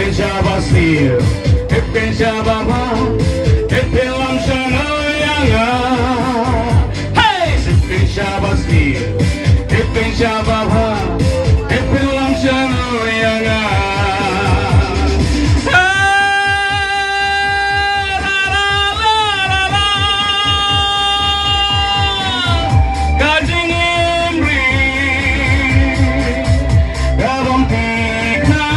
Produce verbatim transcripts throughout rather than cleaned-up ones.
Shabasi, hipin shababa, hipin lam shano yanga. Hey, hipin shabasi, hipin shababa, hipin lam shano yanga. Sa, la, la, la, la, la. Ka jingim ri, ka bom ti kha.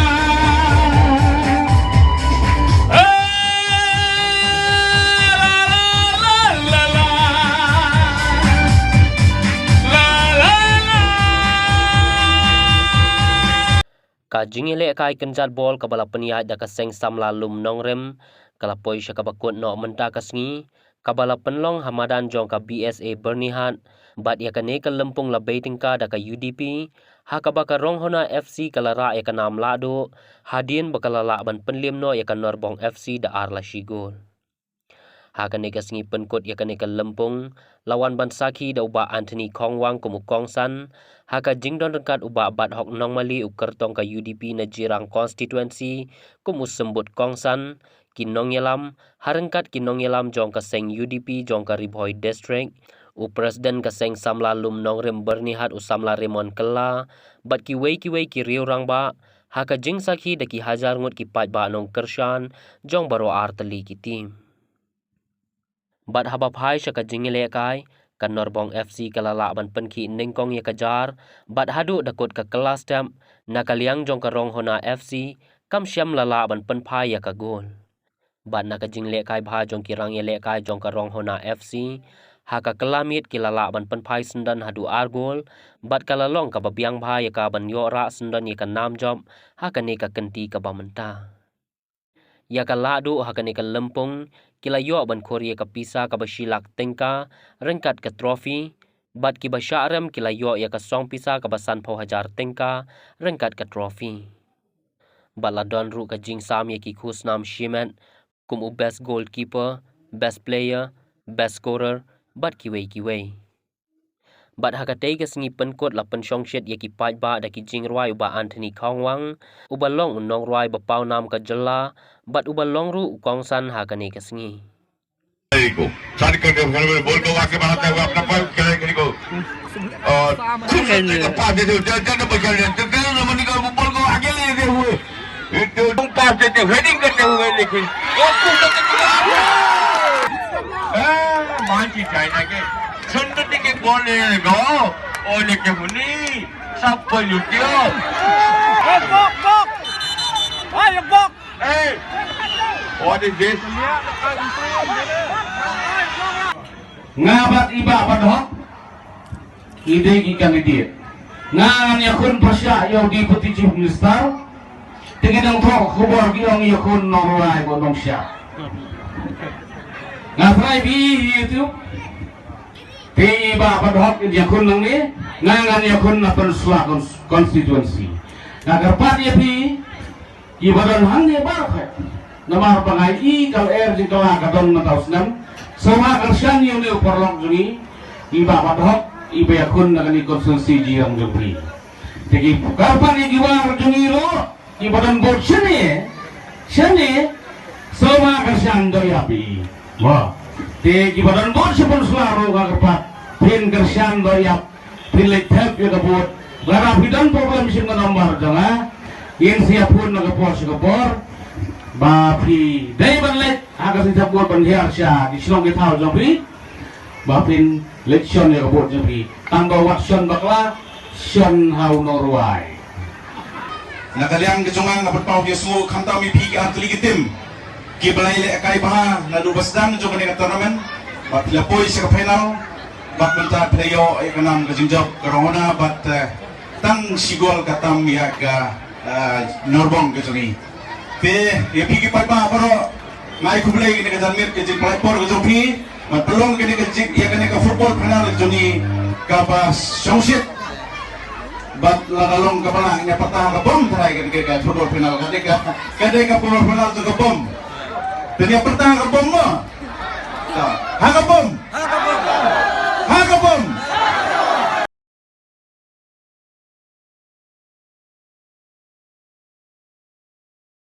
Ka jingïalehkai kynjat bol kaba la pynïaid da ka seng samla lum nongrim ka la poi sha kaba kut noh mynta ka sngi, kaba la pynlong ha madan jong ka B S A Byrnihat, bad ïa kane ka lympung la bei tyngka da ka U D P, ha kaba ka Ronghona F C ka la rah ïa ka nam lahduh hadien ba ka la lah ban pynliem noh ïa ka Norbong F C da ar la shi gol. Ha kane ka sngi pynkut ïa kane ka lympung, la wan ban sakhi da u Bah Anthony Khongwang kum u kongsan, ha ka jingdon ryngkat u Bah Bathok Nongmali u kyrtong ka U D P na Jirang Constituency kum u symbud kongsan, ki nongïalam, ha ryngkat ki nongïalam jong ka seng U D P jong ka Ri Bhoi District, u President ka seng samla lum nongrim Byrnihat u samla Raymond Kylla, bad kiwei kiwei ki riew rangbah, ha ka jingsakhi da ki hajar ngut ki paidbah nongkyrshan jong baroh ar tylli ki team. Bad haba phai sha ka jingïalehkai, ka Norbong F C ka la lah ban pynkhih nyngkong ïa ka jar, bad haduh da kut ka kylla step, na ka liang jong ka Ronghona F C, kam shym la lah ban pynphai ïa ka gol. Bad na ka jinglehkai bha jong ki rangïalehkai jong ka Ronghona F C, ha ka kylla miet ki la lah ban pynphai syndon haduh ar gol, bad ka la long kaba biang bha ïa ka ban ïoh rah syndon ïa ka nam jop, ha kane ka kynti kaba mynta. Ïa ka lahduh ha kane ka lympung, ki la ïoh ban khur ïa ka pisa kaba shi lak tyngka, ryngkat ka trophy, bad kiba shah rem ki la ïoh ïa ka song pisa kaba sanphew hajar tyngka, ryngkat ka trophy. Bad la don ruh ka jingsam ïa ki khusnam shimet, kum u best goalkeeper, best player, best scorer, bad kiwei kiwei. Bad ha katei ka sngi pynkut la pynshongshit ïa ki paidbah da ki jingrwai u Bah Anthony Khongwang, uba long u nongrwai ba pawnam ka jylla, bad uba long ruh u kongsan ha kane ka sngi. को शादी करते हुए बोल को आके बढ़ाते हुए अपना पैर खिलाए किसी को और खुश होते तो पास देते हुए जब जब बचा लेते तेरे नंबर निकाल को बोल को आगे ले देते हुए तुम पास देते हेडिंग करते हुए लेकिन मान की चाइना के सुंदर के बोल ले गो ओ लेके मुनी सब कोई लुटियो Hey! What is this? Nga bad i Bah Bathok i dei ki candidate. Nga ngan ïakhun pyrshah ïa u Deputy Chief Minister. Te ki nongthoh khubor ki ong ïakhun nongrwai bad nongshad. Nga trai bi hi YouTube. Te i Bah Bathok i ïakhun nangne, nga ngan ïakhun na Pynursla cons-, constituency. Nga kyrpad ïa phi, kiba don hangne baroh. Namar ba nga i ka lyer jingkylla ka don mynta u snem. Sngewbha kyrshan ïa une u paralok jong ngi, i Bah Bathok, iba ïakhun na kane ka constituency Jirang jong phi. Te ki kyrpad ïa kiba jong ngi ruh, kiba don vote shane, shane, sngewbha kyrshan doh ïa phi. Mo. Te kiba don vote sha Pynursla ruh nga kyrpad, phin kyrshan doh ïa phi. Phin leit thep ïa ka vote. Lada phi don problem shim ka number jong nga. Ngin sa ïa phone na ka por sha ka por. Ba phi dei ban leit ha ka seng thep vote ban hiar sha ki shnong ki thaw jong phi. Ba phin leit shon ïa ka vote jong phi. Tang ba wat shon bakla, shon ha u nongrwai. Na ka liang ka jong nga nga pynpaw ïa sngew khamtam ïa phi ki artylli ki team. Kiba la ïalehkai bha naduh ba sdang jong kane ka tournament. Bad phi la poi sha ka final. Bad mynta phi la ïoh ïa ka nam ka jingjop ka Ronghona bad, eh, tang shi gol ka tam ïa ka, eh, Norbong ka jong ngi. Te ïa phi ki paidbah baroh, nga ai khublei ïa kane ka janmiet ka jingpynlait por ka jong phi. Bad pynlong kane ka jing, ïa kane ka football final ka jong ngi kaba shongshit. Bad lada long kaba lah ngin ïa pyrta ha ka bom trai kane ka football final, ka dei ka, ka dei ka football final jong ka bom. Te ngin ïa pyrta ha ka bom mo. Ha ka bom.